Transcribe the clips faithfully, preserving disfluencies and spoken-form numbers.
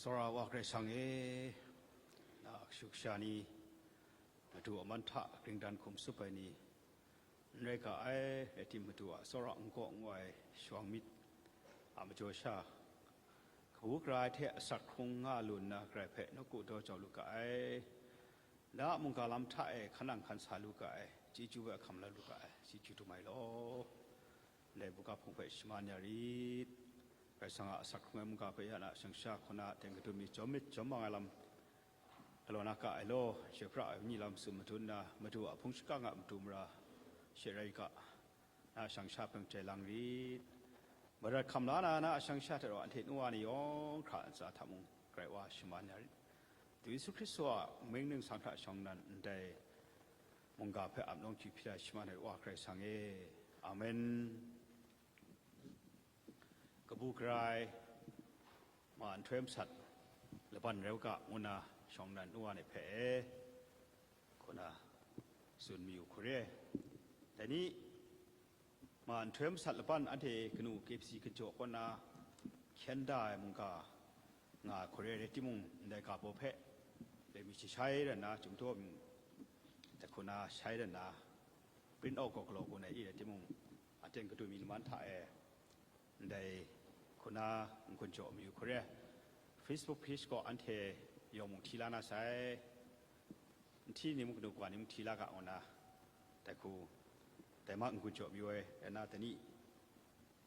Tsawra wa Karai Kasang e, na kashu kasha ni, Madu a man hta gringdan hkum tsup ai ni, n rai ga ai, rai tim Madu a tsawra n kaw n wa ai shawng myit a majaw sha, kabu gara ai hte asak hkrung nga lu nna, Karai hpe nawku daw jau lu ga ai. Na a mungga lam hta e hkan nang hkan sa lu ga ai, chyeju hpe hkam la lu ga ai, chyeju dum ai law. Ndai buga hpung hpe shaman ya rit. Karai Kasang a asak hkrung ai mungga hpe ya na shang sha hkaw na teng kadun mi jawm myit jawm mang ai lam galaw na ga ai law, she pra ai ni lam tsun madun na, Madu a hpung shingkang a matu mara she rai ga, na shang sha hpang jai lang rit. Madat hkam la na, na shang sha hte rau anhte nu wa ni yawng hkra ntsa hta mung, Karai wa shaman ya rit. Madu Yesu Hkristu a mying ningsang hta shawng nnan ndai mungga hpe ap nawng hkyu hpyi ai shaman ai wa Karai Kasang e. Amen. Kabu gara ai ma nhtoi masat laban rai u ga, ngu na shawng nnan nu wa ni hpe e, kaw na tsun mayu hkuri ai. Dai ni, ma nhtoi masat laban anhte kanu K B C kajaw kaw na hkyen da ai mungga nga hkuri ai rai timung, ndai ga baw hpe dai mi shashai rai nna, Chyum daw mi hta hku na shai rai nna, print out gaw galaw gun ai i rai timung, aten kadun mi laman hta e, ndai hku na n-gun jaw mayu hkuri ai. Facebook page gaw anhte yawng mung hti la na sai, n hti ni mung, kanu kawa ni mung hti la ga, ngu na, dai hku, dai ma n-gun jaw mayu ai, rai nna, dai ni,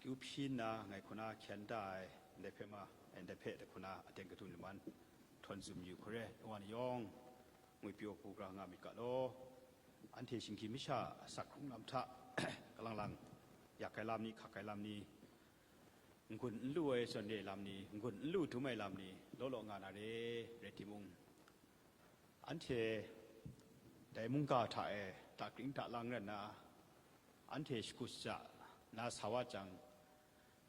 kyu hpyi nna ngai hku na hkyen da ai, ndai hpe ma, ndai hpe dai hku na aten kadun laman htawn tsun mayu hkuri ai, nu wa ni yawng ngwipyaw hku gara nga myit ga law. Anhte shinggyim masha asak hkrung lam hta, kalang lang yak ai lam ni, hkak ai lam ni, n-gun n lu ai zawn re ai lam ni, n-gun n lu dum ai lam ni, law law nga na re, rai timung, anhte dai mungga hta e dakring dalang rai nna, anhte shakut shaja na sa wa jang,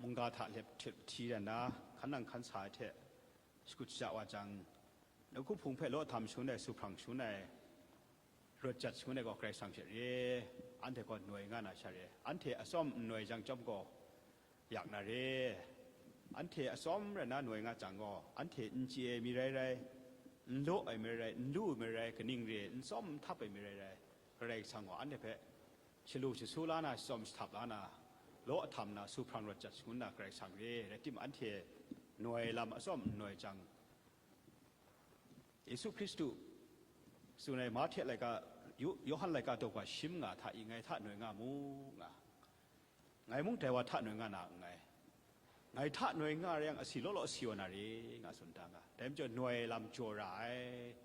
mungga hta lep htit hti rai nna, hkan nang hkan sa ai hte shakut shaja wa jang, nawku hpung hpe law htam shangun ai, su hprang shangun ai, rawt jat shangun ai gaw Karai Kasang hte re, anhte gaw noi nga na sha re, anhte atsawm n noi jang chyawm gaw, yak na re. Anhte atsawm rai nna noi nga jang gaw, anhte n chye ai mi rai rai, n law ai mi rai rai, n lu ai mi rai rai, kaning re ai n tsawm n htap ai mi rai rai, Karai Kasang gaw anhte hpe shalu shasu la na, shatsawm shahtap la na, law ahtam na, su hprang rawt jat shangun na Karai Kasang re. Rai timung, anhte noi lam atsawm n noi jang, Yesu Hkristu tsun ai Mahte laika, Yu-, Yawhan laika daw hkra shim nga hta i ngai hta noi nga mu, nga. Ngai mung dai wa hta noi nga na nngai. Ngai hta noi nga rai yang, asi law law asi wa na re, nga tsun da nga. Dai majaw, noi lam jaw ra ai,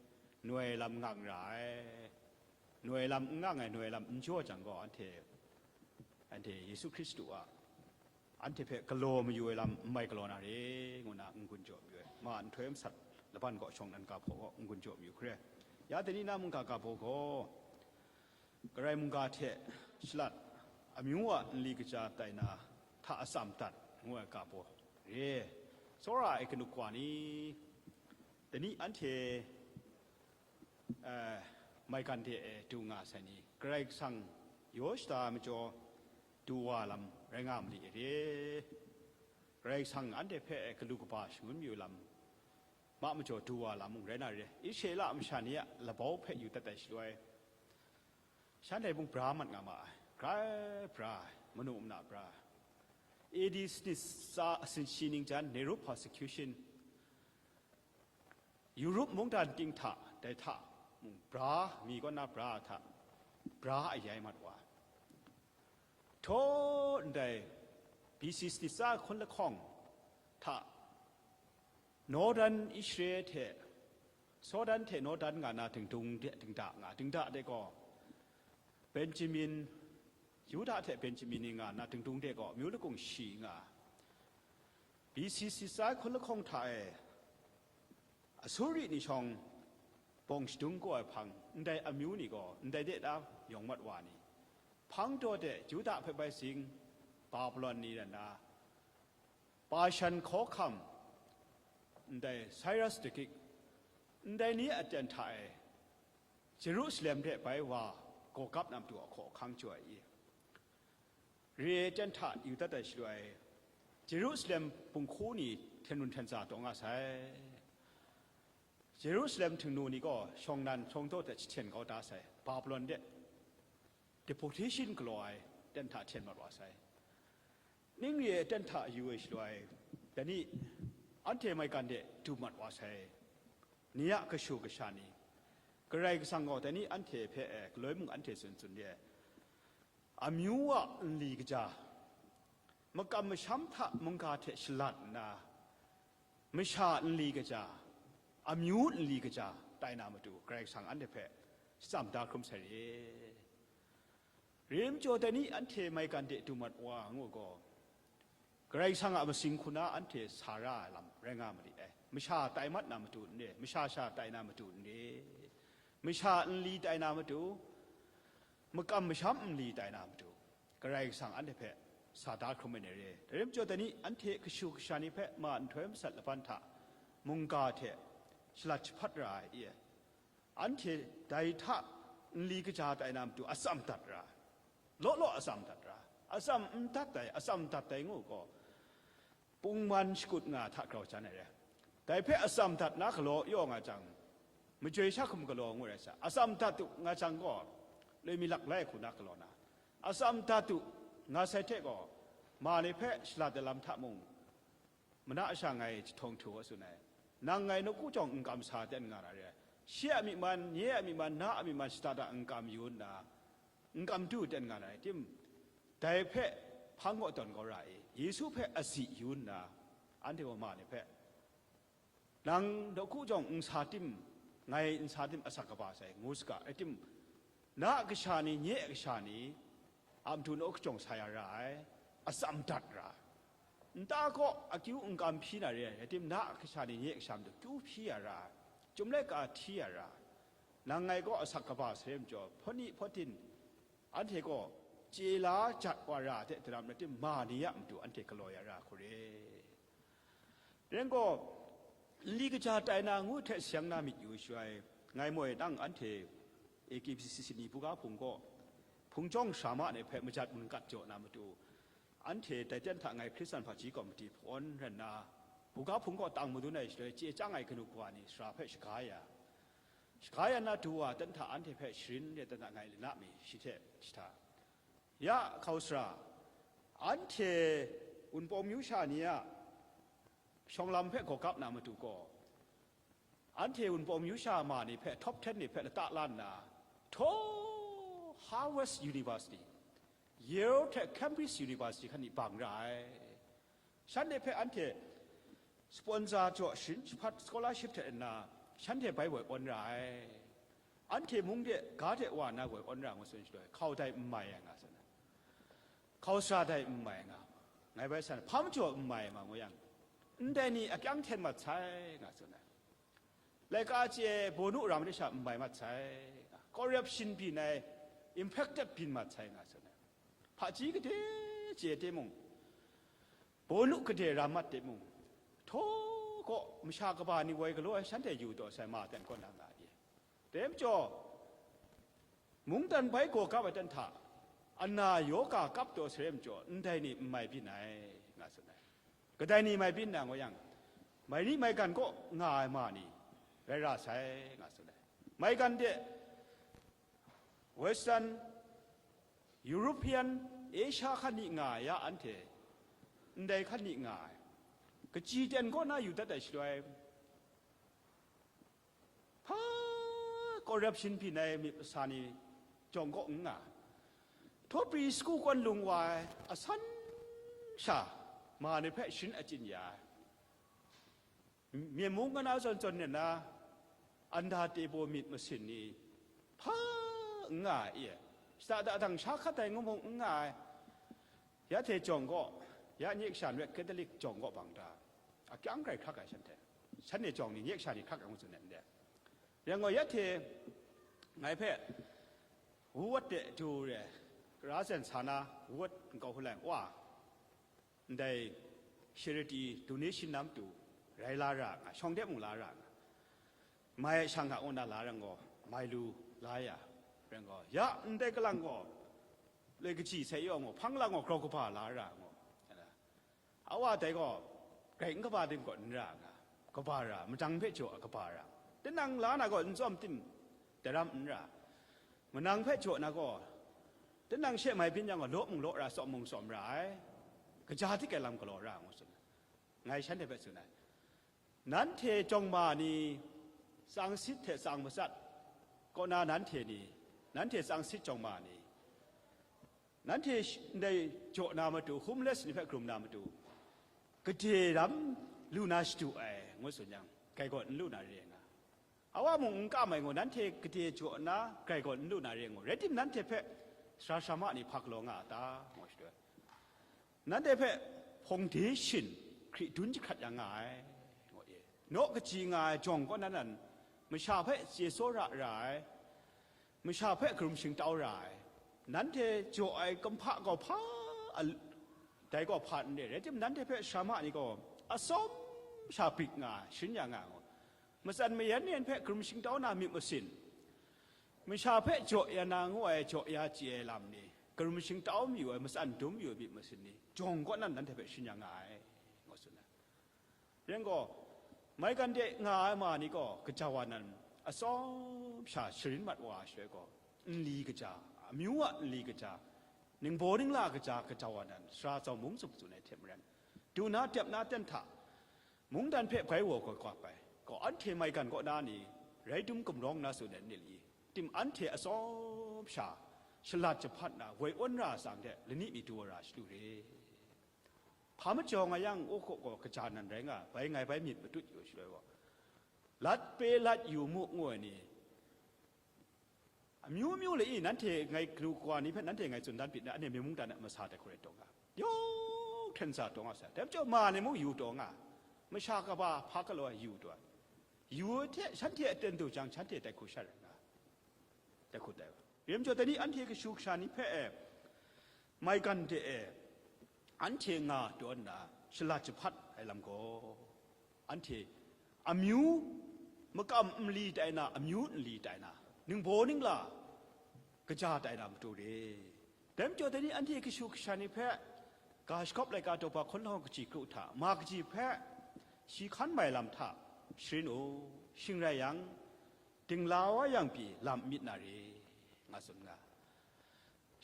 noi lam ngang ra ai, noi lam n ngang ai, noi lam n jaw jang gaw, anhte, anhte Yesu Hkristu a anhte hpe galaw mayu ai lam n mai galaw na re, ngu na n-gun jaw mayu ai. Ma nhtoi masat laban gaw shawng nnan ga hpaw gaw n-gun jaw mayu hkre. Ya dai ni na mungga ga hpaw gaw, Karai mungga hte shalat, amyu a nli kaja tai na hta atsam dat, ngu ai ga hpaw re. Tsawra ai kanu kawa ni, dai ni anhte, eh, maigan de e du nga sai ni, Karai Kasang yaw shada ai majaw du wa lam rai nga ma li e re. Karai Kasang anhte hpe galu kaba shangun mayu lam ma majaw du wa lam mung rai na re. Israela masha ni a labau hpe yu dat ai shaloi, shanhte mung bra mat nga ma ai, grai bra ai, manu mana bra ai. A D sanit tsa, asin shi ning jan Nero persecution, Europe mungdan ting hta, dai hta mung bra, mi kaw na bra hta, bra ayai mat wa ai. Htaw ndai B C sanit tsa hkun lahkawng hta, Northern Israel hte, Southern hte Northern nga na dingdung de, dingda nga, dingda de gaw, Benjamin, Yuda hte Benjamin ni nga na dingdung de gaw, amyu lakung shi nga. B C sanit tsa hkun lahkawng hta e, Asuri ni shawng bawng shadung kaw ai hpang, ndai amyu ni gaw, ndai de da yawng mat wa ni, hpang daw de Yuda hpe bai sing, Babilon ni rai nna, Bashan hkawhkam, ndai Cyrus dagik, ndai ni a ten hta e, Jerusalem hte bai wa gaw gap na matu a hkaw ahkang jaw ai i? Re ai ten hta yu dat ai shaloi, Jerusalem bunghku ni hten run hten tsa taw nga sai. Jerusalem htingnu ni gaw shawng nan shawng daw hte jahten kau da sai, Babilon de deportation galaw ai ten hta hten mat wa sai. Ning re ai ten hta yu ai shaloi, dai ni anhte maigan de du mat wa sai. Ni a kashu kasha ni, Karai Kasang gaw dai ni anhte hpe, eh, galoi mung anhte tsun tsun de, amyu a nli kaja, makam masham hta mungga hte shalat nna, masha nli kaja, amyu nli kaja tai na matu, Karai Kasang anhte hpe shachyam da hkrum sai re. Rim jaw dai ni anhte maigan de du mat wa ngu gaw, Karai Kasang a masing hku na anhte sa ra ai lam rai nga ma li ai. Masha tai mat na matu n re, masha sha tai na matu n re, masha nli tai na matu, makam masham nli tai na matu, Karai Kasang anhte hpe sa da hkrum ai ni re. Dai rim jaw dai ni anhte kashu kasha ni hpe ma nhtoi masat laban hta mungga hte shalat jahpat ra ai e. Anhte dai hta nli kaja tai na matu atsam dat ra, law law atsam dat ra, atsam n dat ai, atsam dat ai ngu gaw, pungman shakut nga hta grau jan ai re. Dai hpe atsam dat na galaw yaw nga jang, majoi sha hkum galaw ngu rai sa, atsam dat u nga jang gaw, loi mi lak lai hku na galaw na, atsam dat u nga sai hte gaw, ma ni hpe shalat ai lam hta mung, mana sha ngai jahtawng htu a tsun ai, nang ngai nawku jawng n kam sa ten nga na re ai, shi a myi man, nye a myi man, na a myi man shada da n kam yu nna, n kam du ten nga na rai tim, dai hpe hpang kaw tawn kau ra i, Yesu hpe azi yu nna, anhte gaw ma ni hpe, nang nawku jawng n sa tim, ngai n sa tim asak kaba sai, ngu saga, rai tim, na a kasha ni, nye a kasha ni, a matu naw kajawng sa ya ra ai, atsam dat ra ai. Nta kaw akyu n kam hpyi na re ai, rai tim, na a kasha ni, nye a kasha matu kyu hpyi ya ra ai. Chyum laika hti ya ra ai. Nang ngai kaw asak kaba sarai majaw, hpawt ni hpawt din, anhte gaw chye la jat wa ra ai hte daram, rai tim, ma ni a matu anhte galaw ya ra ai hku re. Ren gaw, nli kaja tai na ngu hte sayang na myit yu shaloi, ngai moi nang anhte A K B C C ni buga hpung kaw, hpung jawng sara ma ni hpe majat mungkat jaw na matu, anhte dai ten hta ngai Hkristan hpaji kawmiti hpawn rai nna, buga hpung kaw tang madun ai shaloi, chye chyang ai kanu kawa ni sara hpe shaga ya, shaga ya na du wa ten hta anhte hpe sharin re ten hta ngai lana mi shi hte shi hta, ya hkau sara, anhte Wunpawng myu sha ni a shawng lam hpe gaw gap na matu gaw, anhte Wunpawng myu sha ma ni hpe, top ten ni hpe lata la nna, htaw Harvard University, Yale hte Cambridge University hkan ni bang ra ai. Shanhte hpe anhte sponsor jaw sharin jahpat scholarship hte nna, shanhte bai woi awn ra ai. Anhte mung de ga de wa nna woi awn ra ngu tsun shaloi, hkau dai n mai ai nga tsun ai. Hkau sara dai n mai nga, ngai bai san, hpa majaw n mai ma ngu yang, ndai ni akyang hten mat sai, nga tsun ai. Laika chye ai bawnu ram de sha n mai mat sai, corruption byin ai, infected byin mat sai, nga tsun ai. Hpaji gade chye timung, bawnu gade ram mat timung, htaw kaw masha kaba ni woi galaw ai shanhte yu taw sai, ma ten kaw na nga ye. Dai majaw, mungdan bai gaw kap ai ten hta, ana yawga kap taw sarai majaw, ndai ni n mai byin ai, nga tsun ai. Kadai ni mai byin na ngu yang, mai ni maigan kaw nga ai ma ni rai ra sai, nga tsun ai. Maigan de Western, European, Asia hkan ni nga ai ya anhte, ndai hkan ni nga ai. Kaji ten kaw na yu dat ai shaloi, hpa corruption byin ai myit masa ni jawng kaw n nga, htaw pri sagu kawn lung wa ai asan sha ma ni hpe sharin achyin ya ai, myen mung kana zawn zawn nna, anda tebaw myit masin ni hpa n nga ai e, shada da dang sha hkat ai ngu mung n nga ai, ya hte jawng gaw, ya nye kasha n rai, Catholic jawng gaw bang ta, akyang grai hkrak ai shanhte, shanhte jawng ni nye kasha ni hkrak ai ngu tsun ai ndai. Rai ngai, ya hte ngai hpe Wuwat de du re, kara sen sa na, Wuwat nkau hku lai wa, ndai charity donation na matu rai la ra nga, shawng de mung la ra nga, mai ai shang hta ngu na la rai gaw, mai lu la ya, rai gaw, ya ndai kalang gaw, loi kaji sai yaw ngu, hpang lang gaw grau kaba la ra ngu, awa dai gaw, grai n kaba tim kaw n ra nga, kaba ra, madang hpe jaw a kaba ra, Tinang la na gaw n tsawm tim, daram n ra. Manang hpe jaw na gaw, tinang she mai byin yang gaw, law mung law ra, tsawm mung tsawm ra ai. Kaja tik ai lam galaw ra, ngu tsun ai. Ngai shanhte hpe tsun ai. Nanhte jawng ma ni, tsang sit hte tsang matsat kaw na nanhte ni, nanhte tsang sit jawng ma ni, nanhte sh-, ndai jaw na matu, homeless ni hpe hkrum na matu, gade ram lu na shadu ai, ngu tsun yang, grai gaw n lu na re nga. Awa mung n kam ai ngu, nanhte gade jaw na grai gaw n lu na re ngu, rai tim, nanhte hpe sara sarama ni hpa galaw nga a ta? Ngu shadu ai. Nanhte hpe foundation hkri dun jahkrat ya nga ai, ngu ye. Naw kaji nga ai jawng kaw nan nan, masha hpe chye tsawra ra ai, masha hpe karum shingtau ra ai, nanhte jaw ai kumhpa gaw hpa a, dai gaw hpa n re, rai tim, nanhte hpe sarama ni gaw atsawm sha bik nga ai, sharin ya nga ai ngu, matsan mayan yan hpe karum shingtau na myit masin, masha hpe jaw ya na ngu ai jaw ya chye ai lam ni, karum shingtau mayu ai, matsan dum mayu ai myit masin ni, jawng kaw nan nanhte hpe sharin ya nga ai, ngu tsun ai. Ren gaw, maigan de nga ai ma ni gaw, gaja wa nan atsawm sha sharin mat wa ai shaloi gaw, nli kaja, amyu a nli kaja, ningbaw ningla kaja, gaja wa nan sara tsawm mung tsup tsun ai hte maren, du na, dep na ten hta, mungdan hpe bai wa gawgap ai, gaw anhte maigan kaw na ni, rai dum gumrawng na tsun ai nit li, tim anhte atsawm sha shalat jahpat na woi awn ra ai tsang hte lani mi du wa ra shalu re. Hpa majawng a yang, u hkaw gaw kaja nan rai nga, bai ngai bai myit matut yu shaloi gaw, lat pe lat yu mu ngu ai ni, amyu myu lai, nanhte ngai galu kawa ni hpe nanhte ngai tsun dan pyi na, anhte myen mungdan a masa tai hku rai taw nga, yawng hten sa taw nga sai, dai majaw ma ni mung yu taw nga, masha kaba hpa galaw ai yu taw ai, yu hte shanhte aten du jang, shanhte tai hku sha rai nga, tai hku tai wa. Rim jaw, dai ni anhte kashu kasha ni hpe e, maigan de e, anhte nga taw nna shalat jahpat ai lam gaw, anhte amyu makam nli tai na, amyu nli tai na, ningbaw ningla kaja tai na matu re. Dai majaw, dai ni anhte kashu kasha ni hpe ga shagawp laika daw hpa hkawn lahkawng kaji kru hta, ma kaji hpe shi hkan mai lam hta sharin u, shing rai yang, dingla wa yang pyi lam n myit na re, nga tsun nga.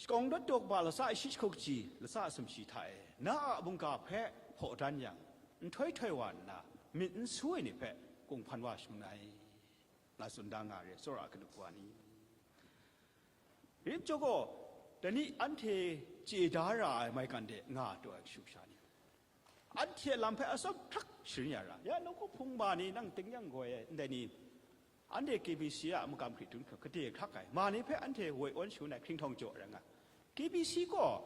Shakawng dawt daw kaba latsa shi jahku kaji, latsa sumshi hta e, na a mungga hpe hpaw dan yang, nhtoi htoi wa nna, myit n su ai ni hpe kunghpan wa shangun ai, nga tsun da nga re, tsawra ai kanu wa ni. Rim jaw gaw, dai ni anhte chye da ra ai maigan de nga taw ai kashu kasha ni, anhte a lam hpe atsawm hkrak sharin ya ra, ya, nawku hpung ma ni, nang tingnyang gaw e, ndai ni, anhte K B C a makam hkri dun hkra gade hkrak ai, ma ni hpe anhte woi awn shangun ai hkringhtawng jaw ai rai nga. K B C gaw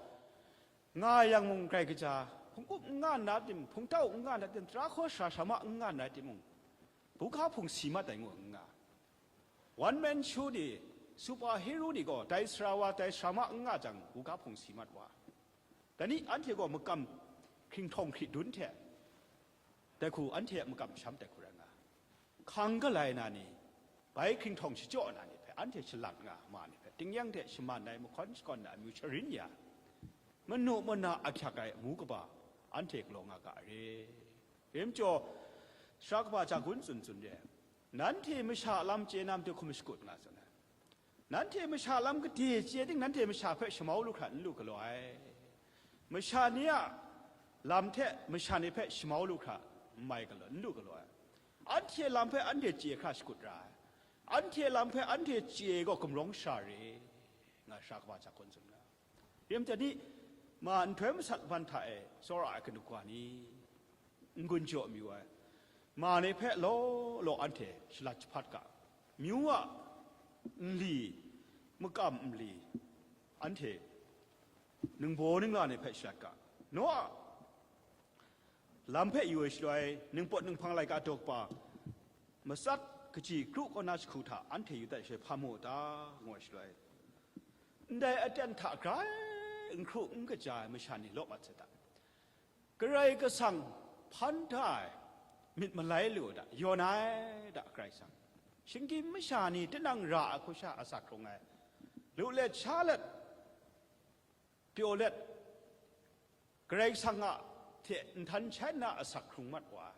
nga yang mung grai kaja, hpung up n nga nna tim, hpung tau n nga nna tim, tara hkaw sara sara ma n nga nna timung, buga hpung si mat ai ngu n nga. One man show ni, super hero ni gaw dai sara wa, dai sara ma n nga jang, buga hpung si mat wa. Dai ni anhte gaw makam hkringhtawng hkri dun hte, dai hku anhte a makam masham dai hku rai nga. Hkang galai na ni, bai hkringhtawng shachyaw na ni hpe anhte shalat nga ma ni hpe, tingnyang hte shaman ai, mahkawn shakawn ai amyu sharin ya, manu mana ahkyak ai amu kaba anhte galaw nga ga re. Rim jaw, sara kaba hta gun tsun tsun re, nanhte masha lam chye na matu hkum shakut nga tsun ai. Nanhte masha lam gade chye ting, nanhte masha hpe shamau lu hkra n lu galaw ai. Masha ni a lam hte masha ni hpe shamau lu hkra n mai galaw, n lu galaw ai. Anhte lam hpe anhte chye hkra shakut ra ai. Anhte lam hpe anhte chye gaw gumrawng sara re, nga sara kaba hta gun tsun nga. Rim jaw ni, ma nhtoi masat ban hta e tsawra ai kanu kawa ni, n-gun jaw mayu ai, ma ni hpe law law anhte shalat jahpat ga, myu a nli, makam nli, anhte ningbaw ningla ni hpe shalat ga, naw a lam hpe yu ai shaloi, ningpawt ninghpang laika daw kaba matsat kaji kru kaw na jahku hta anhte yu dat ai shaloi hpa mu u ta, ngu ai shaloi, ndai aten hta grai n hkru n kaja ai masha ni law mat sai ta? Karai Kasang hpan da ai, myit malai lu ai da, yawn ai da, Karai Kasang. Shinggyim masha ni tinang ra ai hku sha asak hkrung ai, lu let sha let, pyaw let, Karai Kasang a hte nhtan shai nna asak hkrung mat wa ai.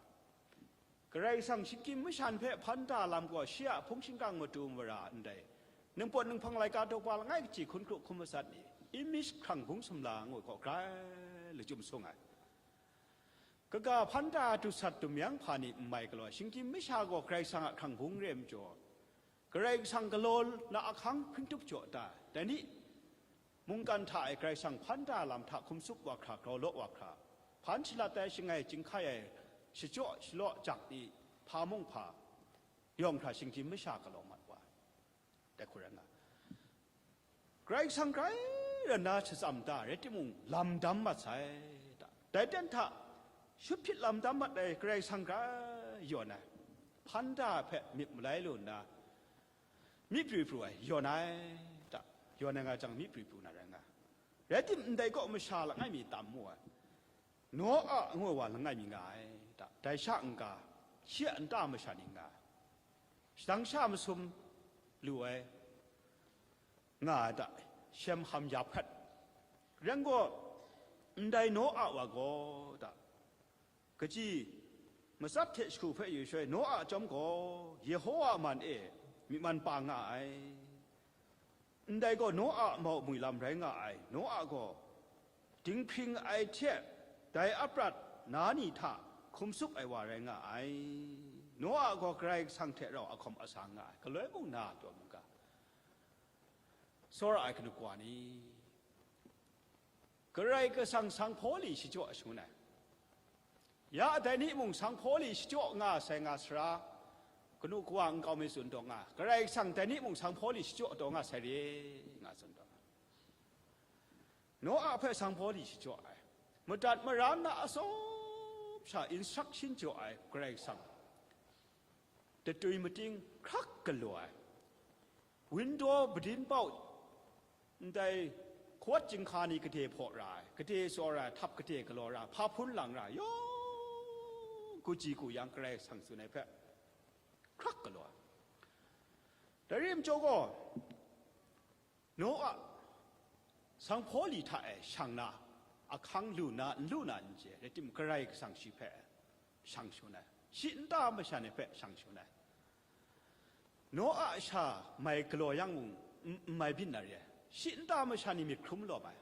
Karai Kasang shinggyim masha ni hpe hpan da lam gaw shi a hpung shingkang matu mara ndai, ningpawt ninghpang laika daw pa langai kaji hkun hkru hkun matsat ni, image hkrang bung sumla ngu gaw grai lachyum sung ai. Kaga hpan da dusat dumyang hpa ni n mai galaw, shinggyim masha gaw Karai Kasang a hkrang bung re ai majaw, Karai Kasang galaw na ahkang hpring tup jaw ta, dai ni, mungkan hta e Karai Kasang hpan da lam hta hkum tsup wa hkra, grau law wa hkra, hpan shalat ai shangai chyinghkai ai shachyaw shalaw jak ni hpa mung hpa yawng hkra shinggyim masha galaw mat wa ai. Dai hku rai nga, Karai Kasang grai ran na shatsam da rai timung, lam dam mat sai ta. Dai ten hta, shut hpyit lam dam mat ai Karai Kasang grai yawn ai, hpan da hpe myit malai lu nna, myit pru pru ai, yawn ai ta, yawn ai nga jang, myit pru pru na rai nga. Rai tim, ndai kaw masha langai mi tam mu ai, Noa ngu ai wa langai mi nga ai ta, dai sha n-ga, shi a nta masha ni nga ai, shadang sha masum lu ai nga ai ta, Shem, Ham, Yahpet. Rai gaw, ndai Noa wa gaw ta, kaji matsat hte shagu hpe yu shaloi, Noa chyawm gaw Yehova a man e myi man pa nga ai. Ndai gaw Noa a mau mwi lam rai nga ai. Noa gaw dinghpring ai hte dai a prat na ni hta hkum tsup ai wa rai nga ai. Noa gaw Karai Kasang hte rau ahkawm asang nga ai. Galoi mung na taw mungga, tsawra ai kanu kawa ni, Karai Kasang sanghpaw li shachyaw shangun ai. Ya, dai ni mung sanghpaw li shachyaw nga sai nga sara, kanu kawa nkau mi tsun taw nga, Karai Kasang dai ni mung sanghpaw li shachyaw taw nga sai re, nga tsun taw nga. Noa hpe sanghpaw li shachyaw ai, madat mara na atsawm sha instruction jaw ai Karai Kasang, datui mating hkrak galaw ai, window padin pau, ndai hkawat jinghka ni gade hpaw ra ai, gade tsaw ra ai, htap gade galaw ra ai, hpa hpun lang ra ai, yawng ku ji ku yang Karai Kasang tsun ai hpe hkrak galaw ai. Dai rim jaw gaw, Noa sanghpaw li hta e shang na, ahkang lu na, n lu na n chye, rai timung, Karai Kasang shi hpe shang shangun ai, shi nta masha ni hpe shang shangun ai. Noa sha mai galaw yang mung, n-, n mai byin na re ai, shi nta masha ni myit hkrum lawm ai.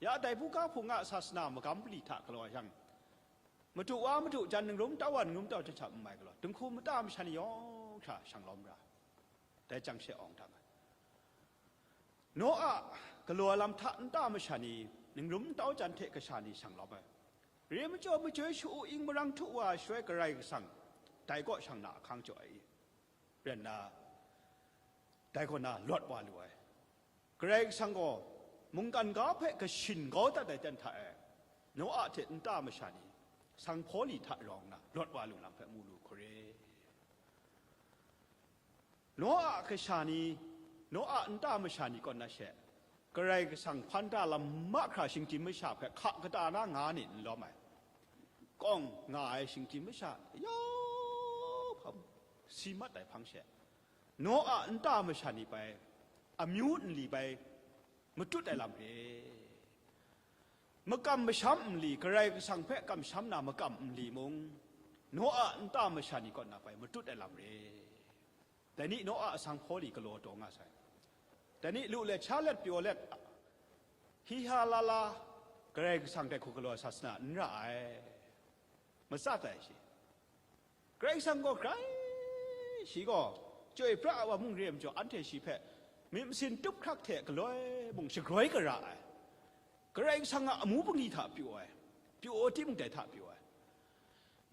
Ya, dai buga hpung a sasana magam mali hta galaw yang, madu wa madu jan, ningrum tau wa ningrum tau jan hta n mai galaw, dinghku mata masha ni yawng hkra shang lawm ra, dai jang she awng dang ai. Noa galaw ai lam hta nta masha ni, ningrum ntau jan hte kasha ni shang lawm ai. Re majaw, majoi sha-u ing marang htu wa ai shaloi, Karai Kasang dai kaw shang na ahkang jaw ai, rai nna, dai kaw na lawt wa lu ai. Karai Kasang gaw mungkan ga hpe kashin kau dat ai ten hta e, Noa hte nta masha ni sanghpaw li hta rawng nna lawt wa lu lam hpe mu lu hkore. Noa a kasha ni, Noa a nta masha ni kaw na she, Karai Kasang hpan da lam mahkra shinggyim masha hpe hka kata na nga ni n lawm ai, kawng nga ai shinggyim masha yawng hpang si mat ai hpang she, Noa a nta masha ni bai, amyu nli bai, matut ai lam re. Makam masham nli, Karai Kasang hpe kamsham na makam nli mung, Noa a nta masha ni kaw na bai matut ai lam re. Dai ni Noa a sanghpaw li galaw taw nga sai. Dai ni lu let, sha let, pyaw let, hi ha la la, Karai Kasang dai hku galaw ai sasana n ra ai. Matsat ai shi. Karai Kasang gaw grai, shi gaw chyoi pra ai wa mung re ai majaw, anhte shi hpe myit masin tup hkrak hte galoi mung shagroi gara ai. Karai Kasang a amu bungli hta pyaw ai, pyaw timung dai hta pyaw ai.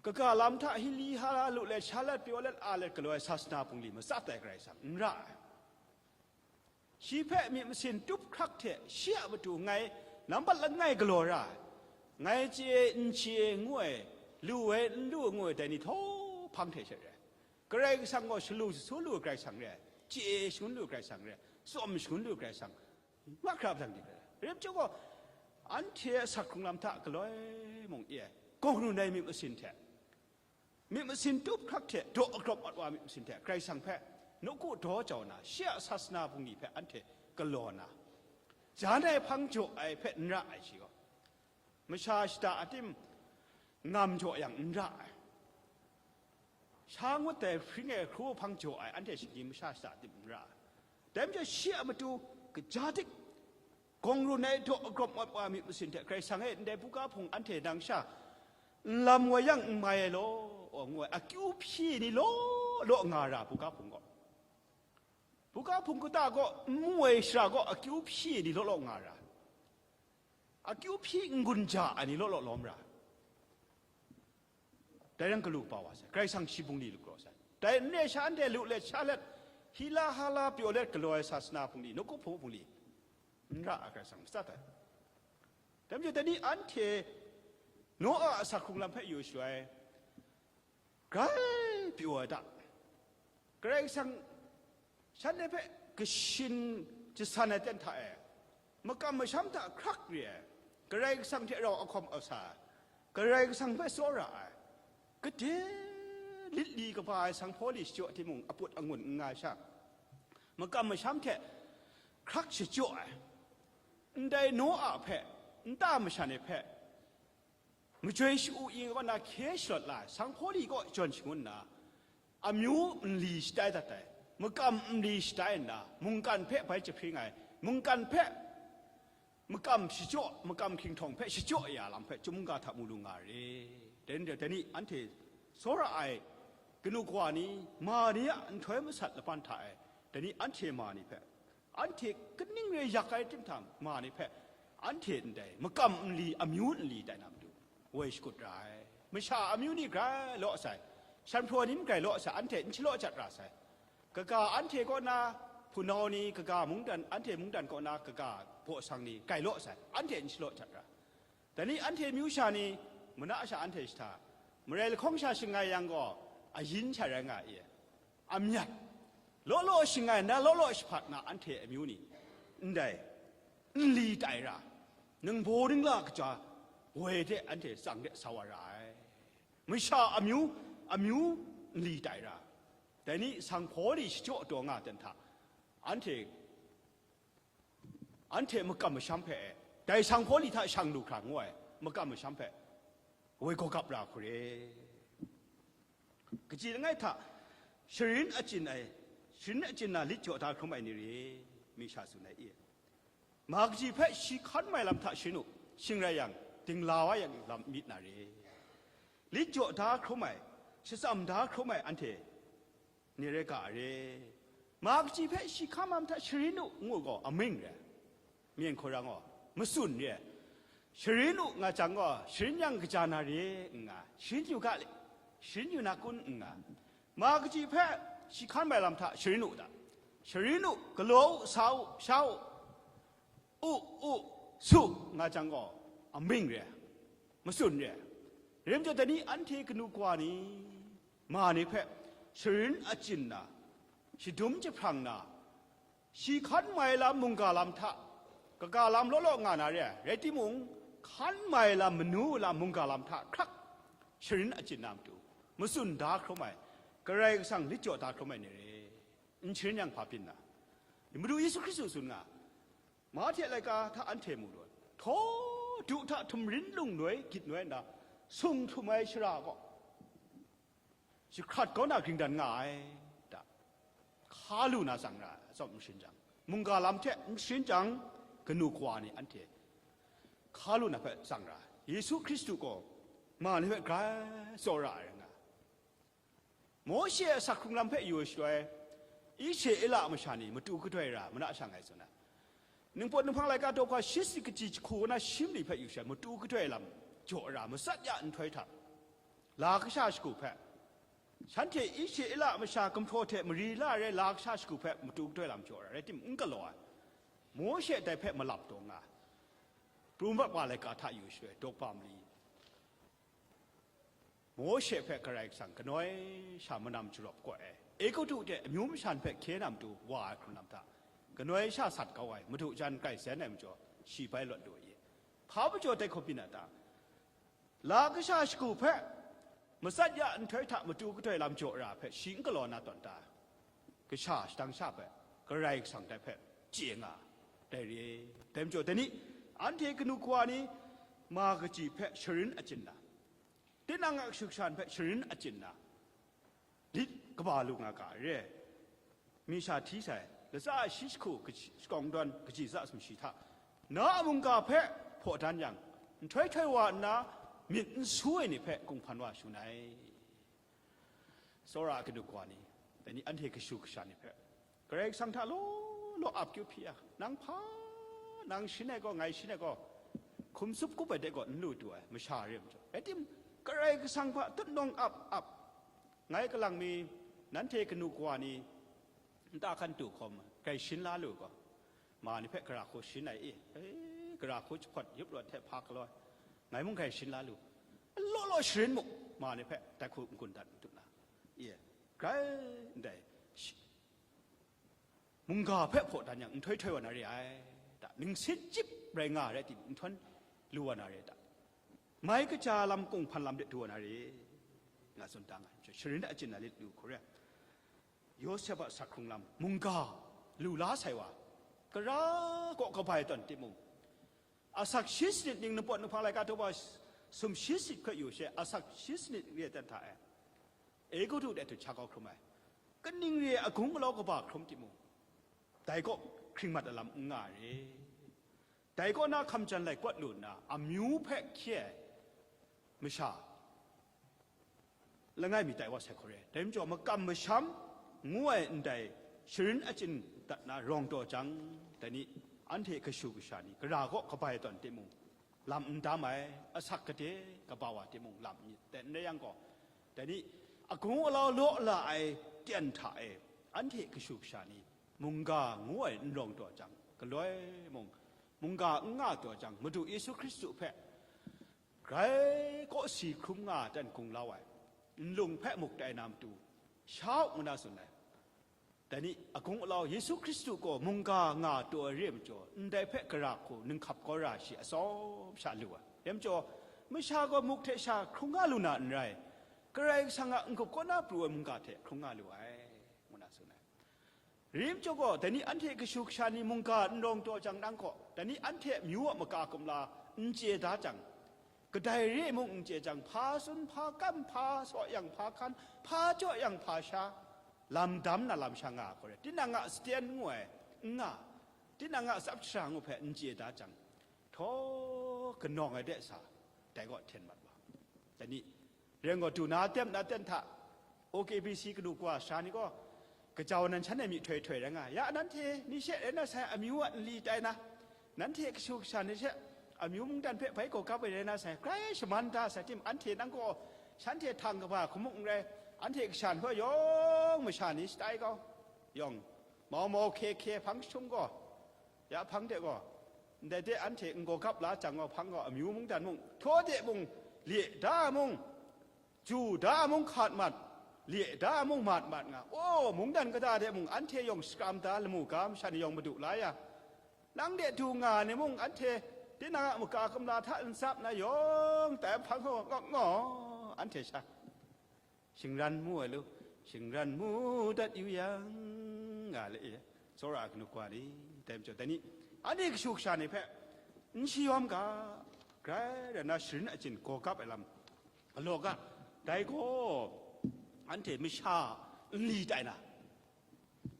Kaga lam hta hi li ha la lu let, sha let, pyaw let, a let galaw ai sasana bungli matsat ai Karai Kasang n ra ai. Shi hpe myit masin tup hkrak hte shi a matu ngai nambat langai galaw ra ai, ngai chye n chye ngu ai, lu ai n lu ai ngu ai, dai ni htawhpang hte she re ai. Karai Kasang gaw shalu shasu lu ai Karai Kasang re ai, chye shangun lu ai Karai Kasang re ai, tsawm shangun lu ai Karai Kasang, mahkra hpang dik ai. Rai nme chyawm gaw, anhte a asak hkrung lam hta galoi mung e ai, gaw nu nai myit masin hte, myit masin tup hkrak hte daw agrawp mat wa myit masin hte Karai Kasang hpe nawku daw jau na, shi a sasana bungli hpe anhte galaw na, jan ai hpang jaw ai hpe n ra ai shi gaw, masha shada a tim ngam jaw yang n ra ai. sha ngut ai hpring e hkru hpang jaw ai anhte shinggyim masha shada dim n ra. Dai majaw shi a matu kaja dik, gawng run ai daw agrawp ngut wa myit masin hte Karai Kasang e ndai buga hpung anhte nang sha n lam wai yang n mai ai law, ngu ai akyu hpyi ni law law nga ra buga hpung gaw, buga hpung kata gaw n mu ai shara gaw akyu hpyi ni law law nga ra, akyu hpyi n-gun ja ai ni law law lawm ra. Dai ran galu kaba wa sai, Karai Kasang shi bungli lu galaw sai. Dai n re sha anhte lu let sha let, hila hala pyaw let galaw ai sasana bungli, nawku hpung bungli, n ra ai Karai Kasang matsat ai. Dai majaw, dai ni anhte Noa a asak hkrung lam hpe yu shaloi, grai pyaw ai ta, Karai Kasang shanhte hpe kashin jasan ai ten hta e, makam masham hta hkrak re ai, Karai Kasang hte rau ahkawm asa ai, Karai Kasang hpe tsawra ai, gade lit li kaba ai sanghpaw li shachyaw timung, aput angun n nga ai sha, makam masham hte hkrak shachyaw ai, ndai Noa hpe, nta masha ni hpe majoi sha-u i kaw na hkye shalawt la ai, sanghpaw li kaw jawn shangun nna, amyu nli shatai dat ai, makam nli shatai nna, mungkan hpe bai jahpring ai, mungkan hpe makam shachyaw, makam hkinghtawng hpe shachyaw ya lam hpe, chyum mungga hta mu lu nga re. Dai ni, dai ni anhte tsawra ai kanu kawa ni, ma ni a nhtoi masat laban hta e, dai ni anhte ma ni hpe, anhte kaning re yak ai tim hta ma ni hpe, anhte ndai makam nli, amyu nli tai na matu, woi shakut ra ai. Masha amyu ni grai law sai, shanhpraw ni grai law sai, anhte n shalaw jat ra sai. Kaga anhte kaw na hpunau ni, kaga mungdan, anhte mungdan kaw na kaga baw sang ni grai law sai, anhte n shalaw jat ra. Dai ni anhte amyu sha ni, mana sha anhte shahta, marai lahkawng sha shangai yang gaw, ayin sha rai nga i, amyat, law law shangai na, law law shahpat na anhte amyu ni, ndai, nli tai ra, ningbaw ningla kaja woi de anhte tsang de sa wa ra ai. Masha amyu, amyu nli tai ra, dai ni sanghpaw li shachyaw taw nga ten hta, anhte anhte makam masham hpe, dai sanghpaw li hta shang lu hkra ngu ai makam masham hpe, woi gaw gap ra hku re. Kaji langai hta, sharin achyin ai, sharin achyin na lit jaw da hkrum ai ni re, mi sha tsun ai i. Ma kaji hpe shi hkan mai lam hta sharin u, shing rai yang, dingla wa yang lam myit na re. Lit jaw da hkrum ai, shatsam da hkrum ai anhte, ni rai ga re. Ma kaji hpe shi hkan mai lam hta sharin u, ngu gaw, aming re. Myen hkawrang gaw, matsun re. Sharin u nga jang gaw, sharin yang kaja na re n nga, sharin yu ga le, sharin yu na kun n nga, ma kaji hpe shi hkan mai lam hta sharin u ta, sharin u, galaw u, sa u, sha u, u, u, su nga jang gaw, aming re, matsun re. Rim jaw dai ni anhte kanu kawa ni, ma ni hpe sharin achyin na, shadum jahprang na, shi hkan mai lam mungga lam hta, kaga lam law law nga na re ai, rai timung, hkan mai lam manu lam mungga lam hta hkrak sharin achyin na matu, matsun da hkrum ai, Karai Kasang lit jaw da hkrum ai ni re. N sharin yang hpa byin na? Madu Yesu Hkristu tsun nga, Mahte laika hta anhte mu law, htaw du hta htumrin lung noi gyit noi nna, sung htum ai shara gaw, jahkrat kau na gringdan nga ai ta, hka lu na tsang ra ai, atsawm n sharin jang, mungga lam hte n sharin jang, kanu kawa ni anhte hka lu na hpe tsang ra ai. Yesu Hkristu gaw ma ni hpe grai tsawra ai rai nga ai. Mawshe a asak hkrung lam hpe yu ai shaloi, Israela masha ni matu kadoi ra mana shang ai tsun ai. Ningpawt Ninghpang laika daw hkra shi tsi kaji jahku na shi mali hpe yu shaloi, matu kadoi lam jaw ra, matsat ya nhtoi hta, la kasha shagu hpe, shanhte Israela masha gumhpraw hte mari la ai rai la kasha shagu hpe matu kadoi lam jaw ra, rai timung, n galaw ai. Mawshe dai hpe malap taw nga ai. Pru mat wa laika hta yu shaloi, daw hkra mali, Mawshe hpe Karai Kasang kanoi sha manam jarawp kawai ai, Egutu hte amyu mashan hpe hkye na matu wa ai hkrun lam hta, kanoi sha sat kau ai, madu jan grai zen ai majaw, shi bai lawt lu ai. Hpa majaw dai hkawm byin a ta? La kasha shagu hpe matsat ya nhtoi hta matu kadoi lam jaw ra hpe shi n galaw na tawn ta? Kasha shadang sha hpe Karai Kasang dai hpe chye nga ai, dai re. Dai majaw, dai ni, anhte kanu kawa ni ma kaji hpe sharin achyin na, tinang a kashu kasha hpe sharin achyin na, lit kaba lu nga ga re. Mi sha hti sai, latsa shi jahku kaji- shakawng dawn kaji za sumshi hta, na a mungga hpe hpaw dan yang, nhtoi htoi wa nna myit n su ai ni hpe kunghpan wa shangun ai. Tsawra a kanu kawa ni, dai ni anhte kashu kasha ni hpe, Karai Kasang hta law law ap kyu hpyi a, nang hpa, nang shin ai gaw, ngai shin ai gaw, hkum tsup kup ai de gaw n lu du ai, masha re ai majaw. Rai tim, Karai Kasang hpa tutnawng ap ap, ngai kalang mi, nanhte kanu kawa ni, nta hkan tu hkawm, grai shin la lu gaw, ma ni hpe gara hku shin ai i, e, gara hku jahpawt yup rawt hte hpa galaw ai, ngai mung grai shin la lu, law law sharin mu, ma ni hpe dai hku n-gun dat n-, du na, i, grai ndai, shi-, mungga hpe hpaw dan yang nhtoi htoi wa na re ai, ta, ningsit chyip rai nga rai tim, nhtoi lu wa na re ta, mai kaja lam kunghpan lam de du wa na re, nga tsun da nga ai, sharin achyin na lit lu hku re. Yawsep a asak hkrung lam mungga lu la sai wa, kara kaw kabai tawn timung, asak shi sanit ning, Npawt Nhpang laika daw ba sum shi sanit hpe yu she, asak shi sanit re ai ten hta e, Egutu de hte cha kau hkrum ai, kaning re ai agung alau kaba hkrum timung, dai kaw hkring mat ai lam n nga ai re. Dai kaw na hkam jan lai kawt lu nna, amyu hpe hkye ai masha langai mi tai wa sai hku re. Dai majaw, makam masham ngu ai ndai sharin achyin dat na rawng taw jang, dai ni anhte kashu kasha ni gara kaw kabai tawn timung, lam n dam ai, asak gade kaba wa timung, lam n myit, dai n rai yang gaw, dai ni agung alau law la ai ten hta e, anhte kashu kasha ni mungga ngu ai n rawng taw jang, galoi mung, mungga n nga taw jang, Madu Yesu Hkristu hpe grai kawsi hkrum nga ai ten gunglau ai, nlung hpe muk tai na matu, sha u ngu na tsun ai. Dai ni, agung alau Yesu Hkristu gaw mungga nga taw ai re ai majaw, ndai hpe gara hku ninghkap gaw ra shi atsawm sha lu ai. Rai majaw, masha gaw muk hte sha hkrung nga lu na n rai, Karai Kasang a n-gup kaw na pru ai mungga hte hkrung nga lu ai, ngu na tsun ai. Rai majaw gaw, dai ni anhte kashu kasha ni mungga n rawng taw jang nang gaw, dai ni anhte amyu a maka kumla n chye da jang, kadai re mung n chye jang, hpa tsun, hpa kam, hpa saw yang, hpa hkan, hpa jaw yang, hpa sha, lam dam na lam sha nga ai hku re. Tinang a saten ngu ai n nga, tinang a tsap shara ngu hpe n chye da jang, htaw kanawng ai de sa, dai gaw hten mat wa. Dai ni, rai gaw, du na tem na ten hta, O K B C kanu kawa sara ni gaw, kajau nan shan e myihtoi htoi rai nga, ya nanhte ni she rai na sai, amyu a nli tai na, nanhte kashu kasha ni she amyu mungdan hpe bai gaw gap ai rai na sai, grai shaman da sai tim, anhte nang gaw shanhte htang kaba hku mung n rai, anhte kasha nhtoi yawng masha ni shatai kau, yawng mau mau hkye hkye hpang jahtum gaw, ya hpang de gaw, ndai de anhte n-gaw gap la jang gaw, hpang gaw amyu mungdan mung, htaw de mung, lye da mung, ju da mung hkat mat, lye da mung mat mat nga, o, mungdan kata de mung anhte yawng shakram da lamu ga, masha ni yawng madu la ya, nang de du nga ai ni mung, anhte tinang a maka kumla hta n tsap na yawng tai hpang gaw ngawk ngaw, anhte sha shingran mu ai lu, shingran mu dat yu yang, nga le e, tsawra ai kanu kawa ni, dai majaw, dai ni, anhte kashu kasha ni hpe n shayawm ga, grai rai na sharin achyin gaw gap ai lam, galaw ga, dai gaw anhte masha nli tai na,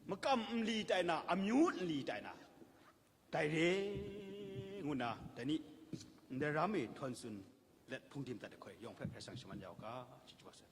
makam nli tai na, amyu nli tai na, dai re, ngu na, dai ni, ndai ram e htawn tsun let hpung dim dat ai hkoi yawng hpe Karai Kasang shaman ya u ga, chyeju wa sai.